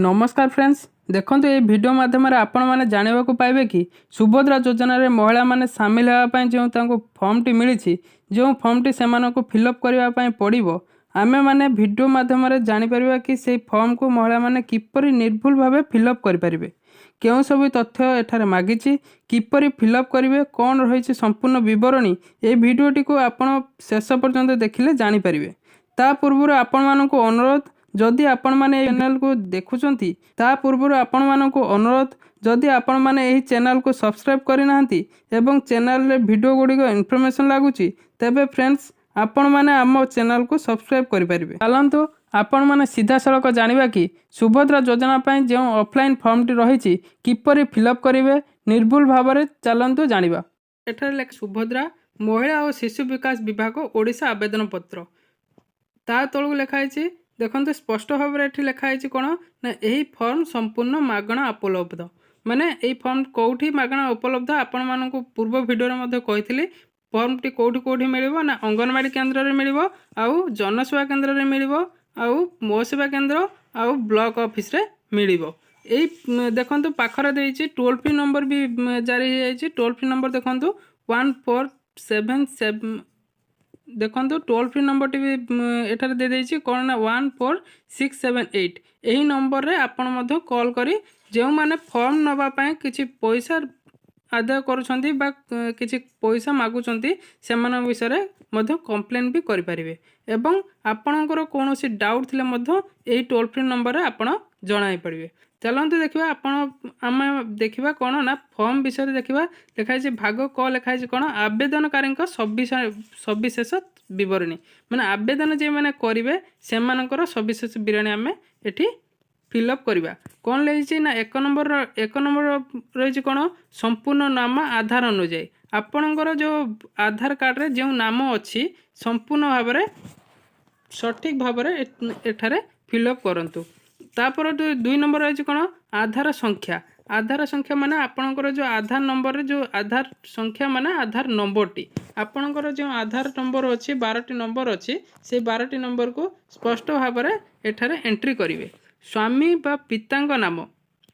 ନମସ୍କାର ଫ୍ରେଣ୍ଡସ୍, ଦେଖନ୍ତୁ, ଏହି ଭିଡ଼ିଓ ମାଧ୍ୟମରେ ଆପଣମାନେ ଜାଣିବାକୁ ପାଇବେ କି ସୁଭଦ୍ରା ଯୋଜନାରେ ମହିଳାମାନେ ସାମିଲ ହେବା ପାଇଁ ଯେଉଁ ତାଙ୍କୁ ଫର୍ମଟି ମିଳିଛି, ଯେଉଁ ଫର୍ମଟି ସେମାନଙ୍କୁ ଫିଲ୍ଅପ୍ କରିବା ପାଇଁ ପଡ଼ିବ, ଆମେମାନେ ଭିଡ଼ିଓ ମାଧ୍ୟମରେ ଜାଣିପାରିବା କି ସେଇ ଫର୍ମକୁ ମହିଳାମାନେ କିପରି ନିର୍ଭୁଲ ଭାବେ ଫିଲ୍ଅପ୍ କରିପାରିବେ, କେଉଁ ସବୁ ତଥ୍ୟ ଏଠାରେ ମାଗିଛି, କିପରି ଫିଲ୍ଅପ୍ କରିବେ, କ'ଣ ରହିଛି ସମ୍ପୂର୍ଣ୍ଣ ବିବରଣୀ। ଏହି ଭିଡ଼ିଓଟିକୁ ଆପଣ ଶେଷ ପର୍ଯ୍ୟନ୍ତ ଦେଖିଲେ ଜାଣିପାରିବେ। ତା ପୂର୍ବରୁ ଆପଣମାନଙ୍କୁ ଅନୁରୋଧ, ଯଦି ଆପଣମାନେ ଏହି ଚ୍ୟାନେଲକୁ ଦେଖୁଛନ୍ତି, ତା ପୂର୍ବରୁ ଆପଣମାନଙ୍କୁ ଅନୁରୋଧ, ଯଦି ଆପଣମାନେ ଏହି ଚ୍ୟାନେଲକୁ ସବସ୍କ୍ରାଇବ୍ କରିନାହାନ୍ତି ଏବଂ ଚ୍ୟାନେଲରେ ଭିଡ଼ିଓ ଗୁଡ଼ିକ ଇନଫର୍ମେସନ୍ ଲାଗୁଛି, ତେବେ ଫ୍ରେଣ୍ଡସ୍, ଆପଣମାନେ ଆମ ଚ୍ୟାନେଲକୁ ସବସ୍କ୍ରାଇବ୍ କରିପାରିବେ। ଚାଲନ୍ତୁ, ଆପଣମାନେ ସିଧାସଳଖ ଜାଣିବା କି ସୁଭଦ୍ରା ଯୋଜନା ପାଇଁ ଯେଉଁ ଅଫଲାଇନ୍ ଫର୍ମଟି ରହିଛି, କିପରି ଫିଲ୍ଅପ୍ କରିବେ ନିର୍ଭୁଲ ଭାବରେ। ଚାଲନ୍ତୁ ଜାଣିବା। ଏଠାରେ ଲେଖା ସୁଭଦ୍ରା, ମହିଳା ଓ ଶିଶୁ ବିକାଶ ବିଭାଗ, ଓଡ଼ିଶା, ଆବେଦନ ପତ୍ର। ତା ତଳକୁ ଲେଖା ହେଇଛି, ଦେଖନ୍ତୁ, ସ୍ପଷ୍ଟ ଭାବରେ ଏଠି ଲେଖା ହେଇଛି କ'ଣ ନା ଏହି ଫର୍ମ ସମ୍ପୂର୍ଣ୍ଣ ମାଗଣା ଉପଲବ୍ଧ। ମାନେ ଏଇ ଫର୍ମ କେଉଁଠି ମାଗଣା ଉପଲବ୍ଧ? ଆପଣମାନଙ୍କୁ ପୂର୍ବ ଭିଡ଼ିଓରେ ମଧ୍ୟ କହିଥିଲି, ଫର୍ମଟି କେଉଁଠି କେଉଁଠି ମିଳିବ ନା ଅଙ୍ଗନବାଡ଼ି କେନ୍ଦ୍ରରେ ମିଳିବ, ଆଉ ଜନସେବା କେନ୍ଦ୍ରରେ ମିଳିବ, ଆଉ ମୋ ସେବା କେନ୍ଦ୍ର ଆଉ ବ୍ଲକ ଅଫିସରେ ମିଳିବ। ଏଇ ଦେଖନ୍ତୁ, ପାଖରେ ଦେଇଛି, ଟୋଲ୍ ଫ୍ରି ନମ୍ବର ବି ଜାରି ହେଇଯାଇଛି। ଟୋଲ୍ ଫ୍ରି ନମ୍ବର ଦେଖନ୍ତୁ, 1477। ଦେଖନ୍ତୁ, ଟୋଲ୍ ଫ୍ରି ନମ୍ବରଟି ବି ଏଠାରେ ଦେଇଦେଇଛି। କ'ଣ ନା 14678। ଏହି ନମ୍ବରରେ ଆପଣ ମଧ୍ୟ କଲ୍ କରି ଯେଉଁମାନେ ଫର୍ମ ନେବା ପାଇଁ କିଛି ପଇସା ଆଦାୟ କରୁଛନ୍ତି ବା କିଛି ପଇସା ମାଗୁଛନ୍ତି, ସେମାନଙ୍କ ବିଷୟରେ ମଧ୍ୟ କମ୍ପ୍ଲେନ୍ ବି କରିପାରିବେ ଏବଂ ଆପଣଙ୍କର କୌଣସି ଡାଉଟ୍ ଥିଲେ ମଧ୍ୟ ଏହି ଟୋଲ୍ ଫ୍ରି ନମ୍ବରରେ ଆପଣ ଜଣାଇ ପାରିବେ। ଚାଲନ୍ତୁ ଦେଖିବା, ଆମେ ଦେଖିବା କ'ଣ ନା ଫର୍ମ ବିଷୟରେ ଦେଖିବା। ଲେଖା ହେଇଛି ଭାଗ କ, ଲେଖା ହେଇଛି କ'ଣ? ଆବେଦନକାରୀଙ୍କ ସବିଶେଷ ବିବରଣୀ। ମାନେ ଆବେଦନ ଯେଉଁମାନେ କରିବେ, ସେମାନଙ୍କର ସବିଶେଷ ବିବରଣୀ ଆମେ ଏଠି ଫିଲ୍ଅପ୍ କରିବା। କ'ଣ ଲେଖିଛି ନା 1 ନମ୍ବର ରହିଛି କ'ଣ? ସମ୍ପୂର୍ଣ୍ଣ ନାମ ଆଧାର ଅନୁଯାୟୀ। ଆପଣଙ୍କର ଯେଉଁ ଆଧାର କାର୍ଡ଼ରେ ଯେଉଁ ନାମ ଅଛି, ସମ୍ପୂର୍ଣ୍ଣ ଭାବରେ ସଠିକ୍ ଭାବରେ ଏଠାରେ ଫିଲ୍ଅପ୍ କରନ୍ତୁ। ତାପରେ 2 ନମ୍ବର ରହିଛି କ'ଣ? ଆଧାର ସଂଖ୍ୟା। ଆଧାର ସଂଖ୍ୟା ମାନେ ଆପଣଙ୍କର ଯେଉଁ ଆଧାର ନମ୍ବରରେ ଯେଉଁ ଆଧାର ସଂଖ୍ୟା, ମାନେ ଆଧାର ନମ୍ବରଟି, ଆପଣଙ୍କର ଯେଉଁ ଆଧାର ନମ୍ବର ଅଛି, 12ଟି ନମ୍ବର ଅଛି, ସେଇ 12ଟି ନମ୍ବରକୁ ସ୍ପଷ୍ଟ ଭାବରେ ଏଠାରେ ଏଣ୍ଟ୍ରି କରିବେ। ସ୍ୱାମୀ ବା ପିତାଙ୍କ ନାମ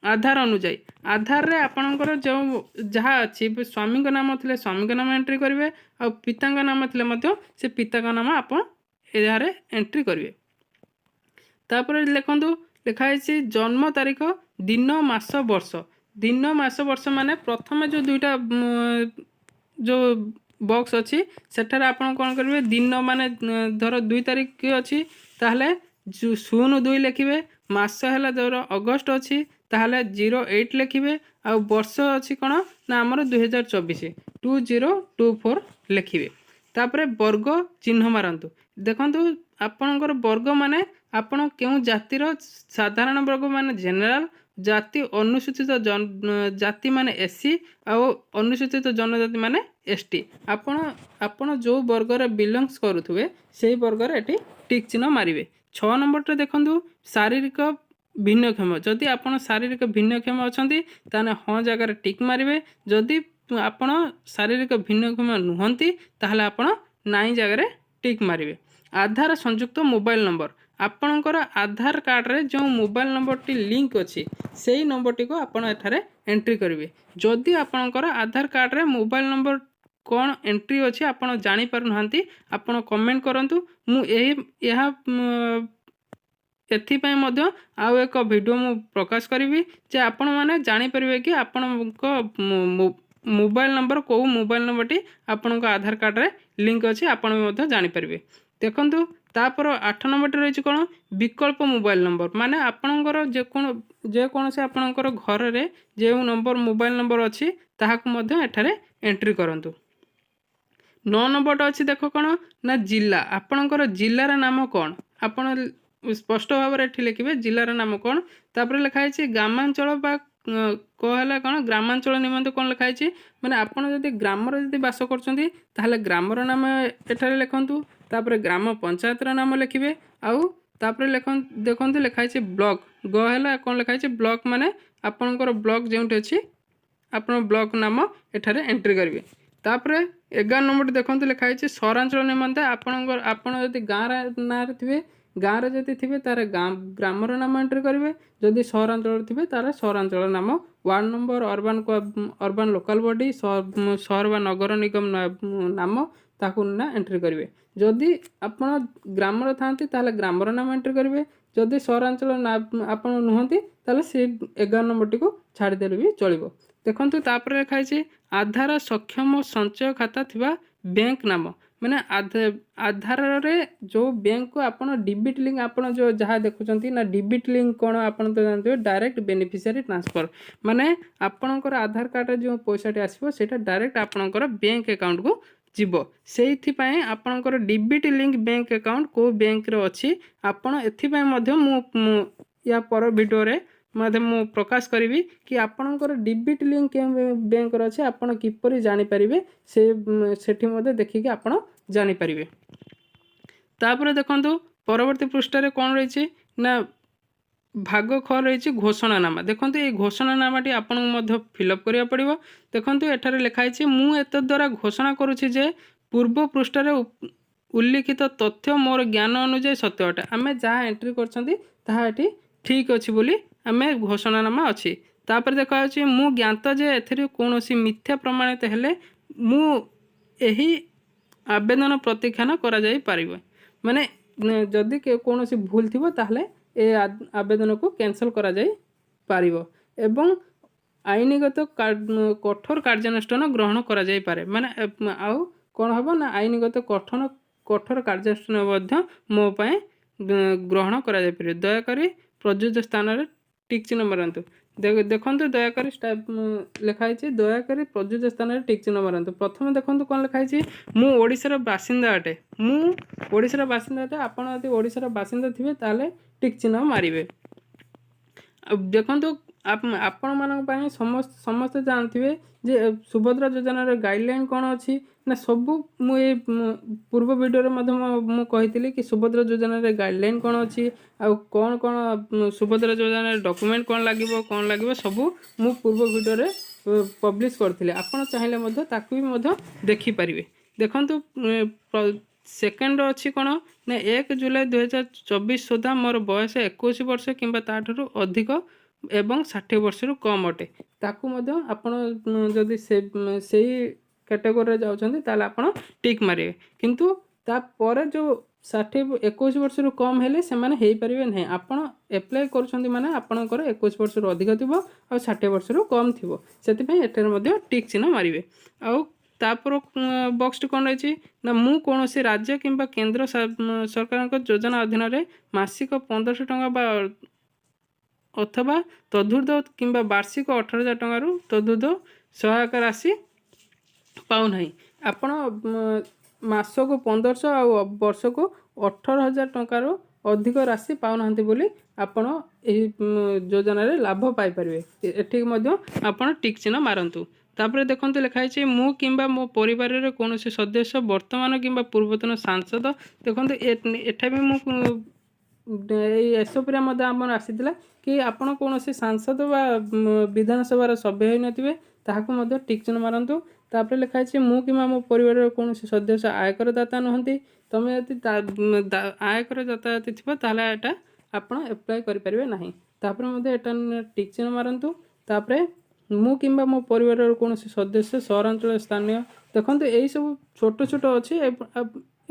ଆଧାର ଅନୁଯାୟୀ। ଆଧାରରେ ଆପଣଙ୍କର ଯେଉଁ ଯାହା ଅଛି, ସ୍ୱାମୀଙ୍କ ନାମ ଥିଲେ ସ୍ୱାମୀଙ୍କ ନାମ ଏଣ୍ଟ୍ରି କରିବେ ଆଉ ପିତାଙ୍କ ନାମ ଥିଲେ ମଧ୍ୟ ସେ ପିତାଙ୍କ ନାମ ଆପଣ ଏହାରେ ଏଣ୍ଟ୍ରି କରିବେ। ତାପରେ ଲେଖନ୍ତୁ, ଲେଖା ହେଇଛି ଜନ୍ମ ତାରିଖ, ଦିନ, ମାସ, ବର୍ଷ। ଦିନ, ମାସ, ବର୍ଷ ମାନେ ପ୍ରଥମେ ଯେଉଁ ଦୁଇଟା ଯେଉଁ ବକ୍ସ ଅଛି, ସେଠାରେ ଆପଣ କ'ଣ କରିବେ? ଦିନ ମାନେ ଧର 2 ତାରିଖ ଅଛି, ତାହେଲେ 02 ଲେଖିବେ। ମାସ ହେଲା ଧର ଅଗଷ୍ଟ ଅଛି, ତାହେଲେ 08 ଲେଖିବେ। ଆଉ ବର୍ଷ ଅଛି କ'ଣ ନା ଆମର 2024, 2024 ଲେଖିବେ। ତାପରେ ବର୍ଗ ଚିହ୍ନ ମାରନ୍ତୁ। ଦେଖନ୍ତୁ, ଆପଣଙ୍କର ବର୍ଗ ମାନେ ଆପଣ କେଉଁ ଜାତିର? ସାଧାରଣ ବର୍ଗ ମାନେ ଜେନେରାଲ, ଜାତି ଅନୁସୂଚିତ ଜାତି ମାନେ ଏସ୍ ସି, ଆଉ ଅନୁସୂଚିତ ଜନଜାତି ମାନେ ଏସ୍ ଟି। ଆପଣ ଯେଉଁ ବର୍ଗରେ ବିଲଙ୍ଗସ୍ କରୁଥିବେ, ସେଇ ବର୍ଗରେ ଏଠି ଟିକ୍ ଚିହ୍ନ ମାରିବେ। 6 ନମ୍ବରଟା ଦେଖନ୍ତୁ, ଶାରୀରିକ ଭିନ୍ନକ୍ଷମ। ଯଦି ଆପଣ ଶାରୀରିକ ଭିନ୍ନକ୍ଷମ ଅଛନ୍ତି, ତାହେଲେ ହଁ ଜାଗାରେ ଟିକ୍ ମାରିବେ। ଯଦି ଆପଣ ଶାରୀରିକ ଭିନ୍ନକ୍ଷମ ନୁହନ୍ତି, ତାହେଲେ ଆପଣ ନାଇଁ ଜାଗାରେ ଟିକ୍ ମାରିବେ। ଆଧାର ସଂଯୁକ୍ତ ମୋବାଇଲ ନମ୍ବର। ଆପଣଙ୍କର ଆଧାର କାର୍ଡ଼ରେ ଯେଉଁ ମୋବାଇଲ ନମ୍ବରଟି ଲିଙ୍କ ଅଛି, ସେଇ ନମ୍ବରଟିକୁ ଆପଣ ଏଠାରେ ଏଣ୍ଟ୍ରି କରିବେ। ଯଦି ଆପଣଙ୍କର ଆଧାର କାର୍ଡ଼ରେ ମୋବାଇଲ ନମ୍ବର କ'ଣ ଏଣ୍ଟ୍ରି ଅଛି ଆପଣ ଜାଣିପାରୁନାହାନ୍ତି, ଆପଣ କମେଣ୍ଟ କରନ୍ତୁ। ମୁଁ ଏହି ଏହା ଏଥିପାଇଁ ମଧ୍ୟ ଆଉ ଏକ ଭିଡ଼ିଓ ମୁଁ ପ୍ରକାଶ କରିବି ଯେ ଆପଣମାନେ ଜାଣିପାରିବେ କି ଆପଣଙ୍କ ମୋବାଇଲ ନମ୍ବର, କେଉଁ ମୋବାଇଲ ନମ୍ବରଟି ଆପଣଙ୍କ ଆଧାର କାର୍ଡ଼ରେ ଲିଙ୍କ ଅଛି, ଆପଣ ବି ମଧ୍ୟ ଜାଣିପାରିବେ। ଦେଖନ୍ତୁ, ତାପରେ 8 ନମ୍ବରଟି ରହିଛି କ'ଣ? ବିକଳ୍ପ ମୋବାଇଲ ନମ୍ବର। ମାନେ ଆପଣଙ୍କର ଯେକୌଣସି ଆପଣଙ୍କର ଘରରେ ଯେଉଁ ନମ୍ବର, ମୋବାଇଲ ନମ୍ବର ଅଛି, ତାହାକୁ ମଧ୍ୟ ଏଠାରେ ଏଣ୍ଟ୍ରି କରନ୍ତୁ। 9 ନମ୍ବରଟା ଅଛି ଦେଖ କ'ଣ ନା ଜିଲ୍ଲା। ଆପଣଙ୍କର ଜିଲ୍ଲାର ନାମ କ'ଣ, ଆପଣ ସ୍ପଷ୍ଟ ଭାବରେ ଏଠି ଲେଖିବେ ଜିଲ୍ଲାର ନାମ କ'ଣ। ତାପରେ ଲେଖା ହେଇଛି ଗ୍ରାମାଞ୍ଚଳ ବା କ ହେଲା କ'ଣ? ଗ୍ରାମାଞ୍ଚଳ ନିମନ୍ତେ କ'ଣ ଲେଖା ହେଇଛି? ମାନେ ଆପଣ ଯଦି ଗ୍ରାମରେ ଯଦି ବାସ କରୁଛନ୍ତି, ତାହେଲେ ଗ୍ରାମର ନାମ ଏଠାରେ ଲେଖନ୍ତୁ। ତାପରେ ଗ୍ରାମ ପଞ୍ଚାୟତର ନାମ ଲେଖିବେ। ଆଉ ତାପରେ ଦେଖନ୍ତୁ, ଲେଖା ହେଇଛି ବ୍ଲକ। ଗ ହେଲା କ'ଣ ଲେଖା ହେଇଛି? ବ୍ଲକ। ମାନେ ଆପଣଙ୍କର ବ୍ଲକ ଯେଉଁଠି ଅଛି, ଆପଣ ବ୍ଲକ ନାମ ଏଠାରେ ଏଣ୍ଟ୍ରି କରିବେ। ତାପରେ 11 ନମ୍ବରଟି ଦେଖନ୍ତୁ, ଲେଖା ହେଇଛି ସହରାଞ୍ଚଳ ନିମନ୍ତେ। ଆପଣଙ୍କର ଆପଣ ଯଦି ଗାଁର ନାଁରେ ଥିବେ ଗାଁରେ ଯଦି ଥିବେ, ତାହେଲେ ଗାଁ ଗ୍ରାମର ନାମ ଏଣ୍ଟ୍ରି କରିବେ। ଯଦି ସହରାଞ୍ଚଳରେ ଥିବେ, ତାହେଲେ ସହରାଞ୍ଚଳର ନାମ, ward number, urban local body, ସହର ବା ନଗର ନିଗମ ନାମ ତାକୁ ନା ଏଣ୍ଟ୍ରି କରିବେ। ଯଦି ଆପଣ ଗ୍ରାମରେ ଥାଆନ୍ତି, ତାହେଲେ ଗ୍ରାମର ନାମ ଏଣ୍ଟ୍ରି କରିବେ। ଯଦି ସହରାଞ୍ଚଳ ନା ଆପଣ ନୁହନ୍ତି, ତାହେଲେ ସେ 11 ନମ୍ବରଟିକୁ ଛାଡ଼ିଦେଲେ ବି ଚଳିବ। ଦେଖନ୍ତୁ, ତାପରେ ଲେଖା ହେଇଛି ଆଧାର ସକ୍ଷମ ସଞ୍ଚୟ ଖାତା ଥିବା ବ୍ୟାଙ୍କ ନାମ। ମାନେ ଆଧାରରେ ଯେଉଁ ବ୍ୟାଙ୍କକୁ ଆପଣ ଡିବିଟି ଲିଙ୍କ, ଆପଣ ଯେଉଁ ଯାହା ଦେଖୁଛନ୍ତି ନା, ଡିବିଟି ଲିଙ୍କ କ'ଣ ଆପଣ ତ ଜାଣିଥିବେ, ଡାଇରେକ୍ଟ ବେନିଫିସିଆରୀ ଟ୍ରାନ୍ସଫର୍। ମାନେ ଆପଣଙ୍କର ଆଧାର କାର୍ଡ଼ରେ ଯେଉଁ ପଇସାଟି ଆସିବ, ସେଇଟା ଡାଇରେକ୍ଟ ଆପଣଙ୍କର ବ୍ୟାଙ୍କ ଆକାଉଣ୍ଟକୁ ଯିବ। ସେଇଥିପାଇଁ ଆପଣଙ୍କର ଡିବିଟି ଲିଙ୍କ ବ୍ୟାଙ୍କ ଆକାଉଣ୍ଟ କେଉଁ ବ୍ୟାଙ୍କରେ ଅଛି, ଆପଣ ଏଥିପାଇଁ ମଧ୍ୟ ମୁଁ ୟା ପର ଭିଡ଼ିଓରେ ମଧ୍ୟ ମୁଁ ପ୍ରକାଶ କରିବି କି ଆପଣଙ୍କର ଡିବିଟି ଲିଙ୍କ କେଉଁ ବ୍ୟାଙ୍କରେ ଅଛି, ଆପଣ କିପରି ଜାଣିପାରିବେ। ସେ ସେଠି ମଧ୍ୟ ଦେଖିକି ଆପଣ ଜାଣିପାରିବେ। ତାପରେ ଦେଖନ୍ତୁ, ପରବର୍ତ୍ତୀ ପୃଷ୍ଠାରେ କ'ଣ ରହିଛି ନା ଭାଗ ଖ ରହିଛି ଘୋଷଣାନାମା। ଦେଖନ୍ତୁ, ଏଇ ଘୋଷଣାନାମାଟି ଆପଣଙ୍କୁ ମଧ୍ୟ ଫିଲ୍ଅପ୍ କରିବାକୁ ପଡ଼ିବ। ଦେଖନ୍ତୁ, ଏଠାରେ ଲେଖା ହେଇଛି, ମୁଁ ଏତଦ୍ୱାରା ଘୋଷଣା କରୁଛି ଯେ ପୂର୍ବ ପୃଷ୍ଠାରେ ଉଲ୍ଲିଖିତ ତଥ୍ୟ ମୋର ଜ୍ଞାନ ଅନୁଯାୟୀ ସତ୍ୟ ଅଟେ। ଆମେ ଯାହା ଏଣ୍ଟ୍ରି କରିଛନ୍ତି, ତାହା ଏଠି ଠିକ୍ ଅଛି ବୋଲି ଆମେ ଘୋଷଣାନାମା ଅଛି। ତାପରେ ଦେଖାଯାଉଛି, ମୁଁ ଜ୍ଞାତ ଯେ ଏଥିରେ କୌଣସି ମିଥ୍ୟା ପ୍ରମାଣିତ ହେଲେ ମୁଁ ଏହି ଆବେଦନ ପ୍ରତ୍ୟାଖ୍ୟାନ କରାଯାଇପାରିବ। ମାନେ ଯଦି କୌଣସି ଭୁଲ ଥିବ, ତାହେଲେ ଏ ଆବେଦନକୁ କ୍ୟାନସଲ୍ କରାଯାଇପାରିବ ଏବଂ ଆଇନଗତ କଠୋର କାର୍ଯ୍ୟାନୁଷ୍ଠାନ ଗ୍ରହଣ କରାଯାଇପାରେ। ମାନେ ଆଉ କ'ଣ ହେବ ନା ଆଇନଗତ କଠୋର କାର୍ଯ୍ୟାନୁଷ୍ଠାନ ମଧ୍ୟ ମୋ ପାଇଁ ଗ୍ରହଣ କରାଯାଇପାରିବ। ଦୟାକରି ପ୍ରଯୁଜ୍ୟ ସ୍ଥାନରେ ଟିକ୍ ଚିହ୍ନ ମାରନ୍ତୁ। ଦେଖନ୍ତୁ, ଦୟାକରି ଲେଖା ହେଇଛି, ଦୟାକରି ପ୍ରଯୁଜ୍ୟ ସ୍ଥାନରେ ଟିକ୍ ଚିହ୍ନ ମାରନ୍ତୁ। ପ୍ରଥମେ ଦେଖନ୍ତୁ କ'ଣ ଲେଖା ହେଇଛି, ମୁଁ ଓଡ଼ିଶାର ବାସିନ୍ଦା ଅଟେ। ମୁଁ ଓଡ଼ିଶାର ବାସିନ୍ଦା ଅଟେ। ଆପଣ ଯଦି ଓଡ଼ିଶାର ବାସିନ୍ଦା ଥିବେ, ତାହେଲେ ଟିକ୍ ଚିହ୍ନ ମାରିବେ। ଆଉ ଦେଖନ୍ତୁ, ଆପଣମାନଙ୍କ ପାଇଁ ସମସ୍ତେ ଜାଣିଥିବେ ଯେ ସୁଭଦ୍ରା ଯୋଜନାର ଗାଇଡ଼ଲାଇନ୍ କ'ଣ ଅଛି ନା ସବୁ ମୁଁ ଏଇ ପୂର୍ବ ଭିଡ଼ିଓରେ ମଧ୍ୟ ମୁଁ କହିଥିଲି କି ସୁଭଦ୍ରା ଯୋଜନାରେ ଗାଇଡ଼ଲାଇନ୍ କ'ଣ ଅଛି ଆଉ କ'ଣ କ'ଣ ସୁଭଦ୍ରା ଯୋଜନାରେ ଡକୁମେଣ୍ଟ କ'ଣ ଲାଗିବ, କ'ଣ ଲାଗିବ, ସବୁ ମୁଁ ପୂର୍ବ ଭିଡ଼ିଓରେ ପବ୍ଲିଶ କରିଥିଲି। ଆପଣ ଚାହିଁଲେ ମଧ୍ୟ ତାକୁ ବି ମଧ୍ୟ ଦେଖିପାରିବେ। ଦେଖନ୍ତୁ, ସେକେଣ୍ଡ ଅଛି କ'ଣ ନା 1 ଜୁଲାଇ 2024 ସୁଦ୍ଧା ମୋର ବୟସ 21 ବର୍ଷ କିମ୍ବା ତା'ଠାରୁ ଅଧିକ ଏବଂ 60 ବର୍ଷରୁ କମ୍ ଅଟେ। ତାକୁ ମଧ୍ୟ ଆପଣ ଯଦି ସେ ସେଇ କ୍ୟାଟେଗୋରୀରେ ଯାଉଛନ୍ତି, ତାହେଲେ ଆପଣ ଟିକ୍ ମାରିବେ। କିନ୍ତୁ ତାପରେ ଯେଉଁ 60, 21 ବର୍ଷରୁ କମ୍ ହେଲେ ସେମାନେ ହେଇପାରିବେ ନାହିଁ। ଆପଣ ଆପ୍ଲାଏ କରୁଛନ୍ତି ମାନେ ଆପଣଙ୍କର 21 ବର୍ଷରୁ ଅଧିକ ଥିବ ଆଉ 60 ବର୍ଷରୁ କମ୍ ଥିବ। ସେଥିପାଇଁ ଏଠାରେ ମଧ୍ୟ ଟିକ୍ ଚିହ୍ନ ମାରିବେ। ଆଉ ତାପର ବକ୍ସଟି କ'ଣ ରହିଛି ନା ମୁଁ କୌଣସି ରାଜ୍ୟ କିମ୍ବା କେନ୍ଦ୍ର ସରକାରଙ୍କ ଯୋଜନା ଅଧୀନରେ ମାସିକ 1500 ଟଙ୍କା ବା ଅଥବା ତଦୁର୍ଦ୍ଧ୍ୱ କିମ୍ବା ବାର୍ଷିକ 18,000 ଟଙ୍କାରୁ ତଦୁର୍ଦ୍ଧ୍ୱ ସହାୟକ ରାଶି ପାଉନାହିଁ। ଆପଣ ମାସକୁ 1500 ଆଉ ବର୍ଷକୁ 18,000 ଟଙ୍କାରୁ ଅଧିକ ରାଶି ପାଉନାହାନ୍ତି ବୋଲି ଆପଣ ଏହି ଯୋଜନାରେ ଲାଭ ପାଇପାରିବେ। ଏଠିକି ମଧ୍ୟ ଆପଣ ଟିକ୍ ଚିହ୍ନ ମାରନ୍ତୁ। ତାପରେ ଦେଖନ୍ତୁ, ଲେଖା ହେଇଛି, ମୁଁ କିମ୍ବା ମୋ ପରିବାରରେ କୌଣସି ସଦସ୍ୟ ବର୍ତ୍ତମାନ କିମ୍ବା ପୂର୍ବତନ ସାଂସଦ। ଦେଖନ୍ତୁ, ଏଠା ବି ମୁଁ ଏଇ ଏସ୍ଓପିରେ ମଧ୍ୟ ଆମର ଆସିଥିଲା କି ଆପଣ କୌଣସି ସାଂସଦ ବା ବିଧାନସଭାର ସଭ୍ୟ ହୋଇନଥିବେ, ତାହାକୁ ମଧ୍ୟ ଟିକ୍ ଚିହ୍ନ ମାରନ୍ତୁ। ତାପରେ ଲେଖା ହେଇଛି, ମୁଁ କିମ୍ବା ମୋ ପରିବାରର କୌଣସି ସଦସ୍ୟ ଆୟକର ଦାତା ନୁହନ୍ତି। ତୁମେ ଯଦି ଆୟକର ଦାତା ଯଦି ଥିବ, ତାହେଲେ ଏଇଟା ଆପଣ ଆପ୍ଲାଏ କରିପାରିବେ ନାହିଁ। ତାପରେ ମଧ୍ୟ ଏଟା ଟିକ୍ ଚିହ୍ନ ମାରନ୍ତୁ। ତାପରେ ମୁଁ କିମ୍ବା ମୋ ପରିବାରର କୌଣସି ସଦସ୍ୟ ସହରାଞ୍ଚଳ ସ୍ଥାନୀୟ। ଦେଖନ୍ତୁ, ଏଇସବୁ ଛୋଟ ଛୋଟ ଅଛି,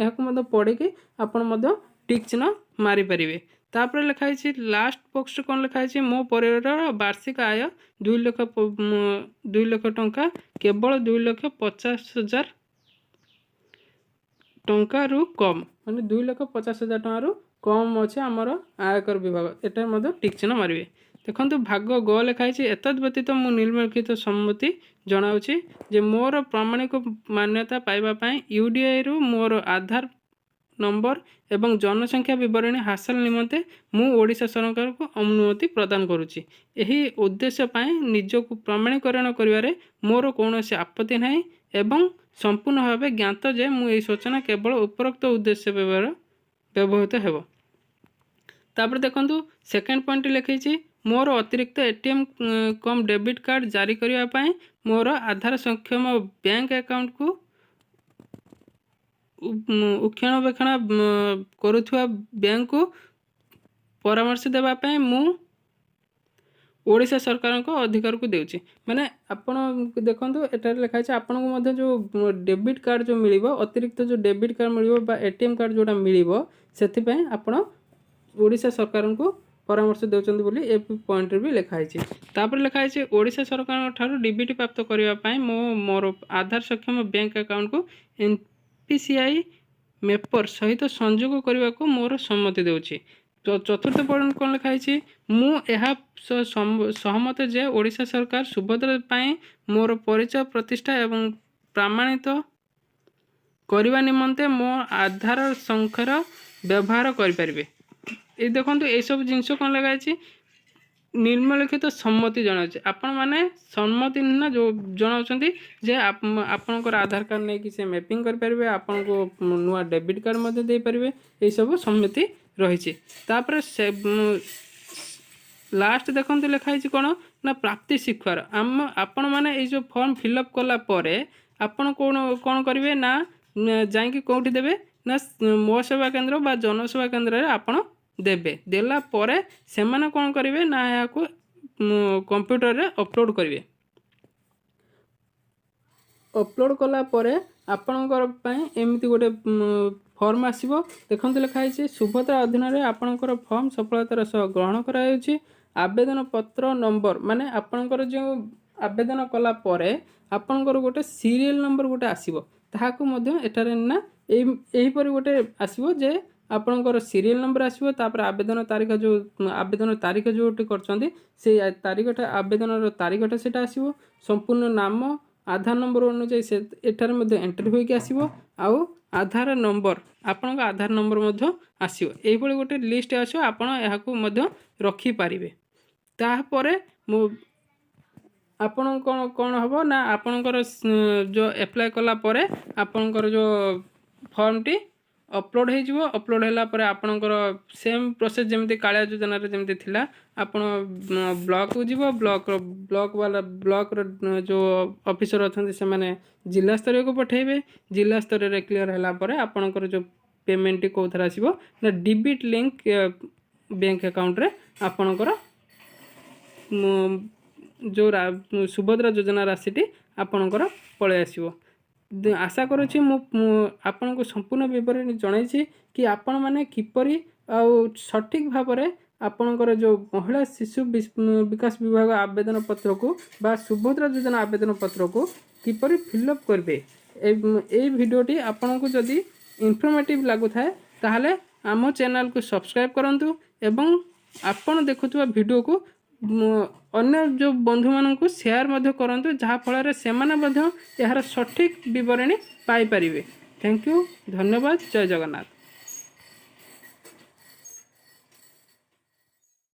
ଏହାକୁ ମଧ୍ୟ ପଢ଼ିକି ଆପଣ ମଧ୍ୟ ଟିକ୍ ଚିହ୍ନ ମାରିପାରିବେ। ତାପରେ ଲେଖା ହେଇଛି, ଲାଷ୍ଟ ବକ୍ସରେ କ'ଣ ଲେଖା ହେଇଛି, ମୋ ପରିବାରର ବାର୍ଷିକ ଆୟ 2 ଲକ୍ଷ ଟଙ୍କା, କେବଳ 2,50,000 ଟଙ୍କାରୁ କମ୍। ମାନେ 2,50,000 ଟଙ୍କାରୁ କମ୍ ଅଛି ଆମର ଆୟକର ବିଭାଗ, ଏଠାରେ ମଧ୍ୟ ଟିକ୍ ଚିହ୍ନ ମାରିବେ। ଦେଖନ୍ତୁ, ଭାଗ ଗ ଲେଖା ହେଇଛି, ଏତଦ୍ ବ୍ୟତୀତ ମୁଁ ନିମ୍ନଲିଖିତ ସମ୍ମତି ଜଣାଉଛି ଯେ ମୋର ପ୍ରମାଣିକ ମାନ୍ୟତା ପାଇବା ପାଇଁ ୟୁଡିଆଇରୁ ମୋର ଆଧାର ନମ୍ବର ଏବଂ ଜନସଂଖ୍ୟା ବିବରଣୀ ହାସଲ ନିମନ୍ତେ ମୁଁ ଓଡ଼ିଶା ସରକାରଙ୍କୁ ଅନୁମତି ପ୍ରଦାନ କରୁଛି। ଏହି ଉଦ୍ଦେଶ୍ୟ ପାଇଁ ନିଜକୁ ପ୍ରମାଣୀକରଣ କରିବାରେ ମୋର କୌଣସି ଆପତ୍ତି ନାହିଁ ଏବଂ ସମ୍ପୂର୍ଣ୍ଣ ଭାବେ ଜ୍ଞାତ ଯେ ମୁଁ ଏହି ସୂଚନା କେବଳ ଉପରୋକ୍ତ ଉଦ୍ଦେଶ୍ୟ ବ୍ୟବହୃତ ହେବ। ତାପରେ ଦେଖନ୍ତୁ, ସେକେଣ୍ଡ ପଏଣ୍ଟ ଲେଖିଛି, ମୋର ଅତିରିକ୍ତ ଏଟିଏମ୍ କମ୍ ଡେବିଟ୍ କାର୍ଡ଼ ଜାରି କରିବା ପାଇଁ ମୋର ଆଧାର ସକ୍ଷମ ବ୍ୟାଙ୍କ ଆକାଉଣ୍ଟକୁ ରକ୍ଷଣାବେକ୍ଷଣ କରୁଥିବା ବ୍ୟାଙ୍କକୁ ପରାମର୍ଶ ଦେବା ପାଇଁ ମୁଁ ଓଡ଼ିଶା ସରକାରଙ୍କ ଅଧିକାରକୁ ଦେଉଛି। ମାନେ ଆପଣ ଦେଖନ୍ତୁ, ଏଠାରେ ଲେଖା ହେଇଛି, ଆପଣଙ୍କୁ ମଧ୍ୟ ଯେଉଁ ଡେବିଟ୍ କାର୍ଡ଼ ଯେଉଁ ମିଳିବ, ଅତିରିକ୍ତ ଯେଉଁ ଡେବିଟ୍ କାର୍ଡ଼ ମିଳିବ ବା ଏଟିଏମ୍ କାର୍ଡ଼ ଯେଉଁଟା ମିଳିବ, ସେଥିପାଇଁ ଆପଣ ଓଡ଼ିଶା ସରକାରଙ୍କୁ ପରାମର୍ଶ ଦେଉଛନ୍ତି ବୋଲି ଏ ପଏଣ୍ଟରେ ବି ଲେଖା ହେଇଛି। ତାପରେ ଲେଖା ହେଇଛି, ଓଡ଼ିଶା ସରକାରଙ୍କ ଠାରୁ ଡିବିଟି ପ୍ରାପ୍ତ କରିବା ପାଇଁ ମୁଁ ମୋର ଆଧାର ସକ୍ଷମ ବ୍ୟାଙ୍କ ଆକାଉଣ୍ଟକୁ ଏନ୍ପିସିଆଇ ମ୍ୟାପର ସହିତ ସଂଯୋଗ କରିବାକୁ ମୋର ସମ୍ମତି ଦେଉଛି। ତ ଚତୁର୍ଥ ପଏଣ୍ଟ କ'ଣ ଲେଖା ହେଇଛି? ମୁଁ ଏହା ସହ ସହମତ ଯେ ଓଡ଼ିଶା ସରକାର ସୁଭଦ୍ରା ପାଇଁ ମୋର ପରିଚୟ ପ୍ରତିଷ୍ଠା ଏବଂ ପ୍ରାମାଣିତ କରିବା ନିମନ୍ତେ ମୋ ଆଧାର ସଂଖ୍ୟାର ବ୍ୟବହାର କରିପାରିବେ। ଏଇ ଦେଖନ୍ତୁ, ଏଇସବୁ ଜିନିଷ କ'ଣ ଲେଖା ହେଇଛି? ନିମ୍ନଲିଖିତ ସମ୍ମତି ଜଣାଉଛି। ଆପଣମାନେ ସମ୍ମତି ନା ଯେଉଁ ଜଣାଉଛନ୍ତି ଯେ ଆପଣଙ୍କର ଆଧାର କାର୍ଡ଼ ନେଇକି ସେ ମ୍ୟାପିଂ କରିପାରିବେ, ଆପଣଙ୍କୁ ନୂଆ ଡେବିଟ୍ କାର୍ଡ଼ ମଧ୍ୟ ଦେଇପାରିବେ। ଏଇସବୁ ସମ୍ମତି ରହିଛି। ତାପରେ ସେ ଲାଷ୍ଟ ଦେଖନ୍ତୁ, ଲେଖା ହେଇଛି କ'ଣ ନା ପ୍ରାପ୍ତି ସ୍ୱୀକାର। ଆମ ଆପଣମାନେ ଏଇ ଯେଉଁ ଫର୍ମ ଫିଲ୍ଅପ୍ କଲା ପରେ ଆପଣ କ'ଣ କ'ଣ କରିବେ ନା ଯାଇକି କେଉଁଠି ଦେବେ ନା ମୋ ସେବା କେନ୍ଦ୍ର ବା ଜନସେବା କେନ୍ଦ୍ରରେ ଆପଣ ଦେବେ। ଦେଲା ପରେ ସେମାନେ କ'ଣ କରିବେ ନା ଏହାକୁ କମ୍ପ୍ୟୁଟରରେ ଅପଲୋଡ଼ କରିବେ। ଅପଲୋଡ଼ କଲା ପରେ ଆପଣଙ୍କର ପାଇଁ ଏମିତି ଗୋଟେ ଫର୍ମ ଆସିବ। ଦେଖନ୍ତୁ, ଲେଖା ହେଇଛି, ସୁଭଦ୍ରା ଅଧୀନରେ ଆପଣଙ୍କର ଫର୍ମ ସଫଳତାର ସହ ଗ୍ରହଣ କରାଯାଉଛି। ଆବେଦନ ପତ୍ର ନମ୍ବର, ମାନେ ଆପଣଙ୍କର ଯେଉଁ ଆବେଦନ କଲା ପରେ ଆପଣଙ୍କର ଗୋଟେ ସିରିଏଲ୍ ନମ୍ବର ଗୋଟେ ଆସିବ, ତାହାକୁ ମଧ୍ୟ ଏଠାରେ ନା ଏହିପରି ଗୋଟେ ଆସିବ ଯେ ଆପଣଙ୍କର ସିରିଏଲ୍ ନମ୍ବର ଆସିବ। ତାପରେ ଆବେଦନ ତାରିଖ, ଯେଉଁ ଆବେଦନ ତାରିଖ ଯେଉଁଠି କରିଛନ୍ତି, ସେଇ ତାରିଖଟା, ଆବେଦନର ତାରିଖଟା ସେଇଟା ଆସିବ। ସମ୍ପୂର୍ଣ୍ଣ ନାମ ଆଧାର ନମ୍ବର ଅନୁଯାୟୀ ସେ ଏଠାରେ ମଧ୍ୟ ଏଣ୍ଟ୍ରି ହୋଇକି ଆସିବ। ଆଉ ଆଧାର ନମ୍ବର, ଆପଣଙ୍କ ଆଧାର ନମ୍ବର ମଧ୍ୟ ଆସିବ। ଏଇଭଳି ଗୋଟେ ଲିଷ୍ଟ ଆସିବ, ଆପଣ ଏହାକୁ ମଧ୍ୟ ରଖିପାରିବେ। ତାପରେ ମୁଁ ଆପଣ କ'ଣ କ'ଣ ହେବ ନା ଆପଣଙ୍କର ଯେଉଁ ଆପ୍ଲାଏ କଲା ପରେ ଆପଣଙ୍କର ଯେଉଁ ଫର୍ମଟି ଅପଲୋଡ଼ ହେଇଯିବ। ଅପଲୋଡ଼ ହେଲା ପରେ ଆପଣଙ୍କର ସେମ୍ ପ୍ରୋସେସ୍, ଯେମିତି କାଳିଆ ଯୋଜନାରେ ଯେମିତି ଥିଲା, ଆପଣ ବ୍ଲକକୁ ଯିବ। ବ୍ଲକର ବ୍ଲକ ବାଲା, ବ୍ଲକର ଯେଉଁ ଅଫିସର ଅଛନ୍ତି, ସେମାନେ ଜିଲ୍ଲା ସ୍ତରୀୟକୁ ପଠାଇବେ। ଜିଲ୍ଲା ସ୍ତରରେ କ୍ଲିୟର ହେଲା ପରେ ଆପଣଙ୍କର ଯେଉଁ ପେମେଣ୍ଟଟି କେଉଁଥିରେ ଆସିବ ନା ଡିବିଟ୍ ଲିଙ୍କ ବ୍ୟାଙ୍କ ଆକାଉଣ୍ଟରେ ଆପଣଙ୍କର ଯେଉଁ ସୁଭଦ୍ରା ଯୋଜନା ରାଶିଟି ଆପଣଙ୍କର ପଳାଇ ଆସିବ। ଆଶା କରୁଛି ମୁଁ ଆପଣଙ୍କୁ ସମ୍ପୂର୍ଣ୍ଣ ବିବରଣୀ ଜଣାଇଛି କି ଆପଣମାନେ କିପରି ଆଉ ସଠିକ୍ ଭାବରେ ଆପଣଙ୍କର ଯେଉଁ ମହିଳା ଶିଶୁ ବିକାଶ ବିଭାଗ ଆବେଦନ ପତ୍ରକୁ ବା ସୁଭଦ୍ରା ଯୋଜନା ଆବେଦନ ପତ୍ରକୁ କିପରି ଫିଲ୍ଅପ୍ କରିବେ। ଏଇ ଭିଡ଼ିଓଟି ଆପଣଙ୍କୁ ଯଦି ଇନଫର୍ମେଟିଭ୍ ଲାଗୁଥାଏ, ତାହେଲେ ଆମ ଚ୍ୟାନେଲକୁ ସବସ୍କ୍ରାଇବ୍ କରନ୍ତୁ ଏବଂ ଆପଣ ଦେଖୁଥିବା ଭିଡ଼ିଓକୁ ଅନ୍ୟ ଯେଉଁ ବନ୍ଧୁମାନଙ୍କୁ ସେୟାର ମଧ୍ୟ କରନ୍ତୁ, ଯାହାଫଳରେ ସେମାନେ ମଧ୍ୟ ଏହାର ସଠିକ୍ ବିବରଣୀ ପାଇପାରିବେ। Thank you, ଧନ୍ୟବାଦ, ଜୟ ଜଗନ୍ନାଥ।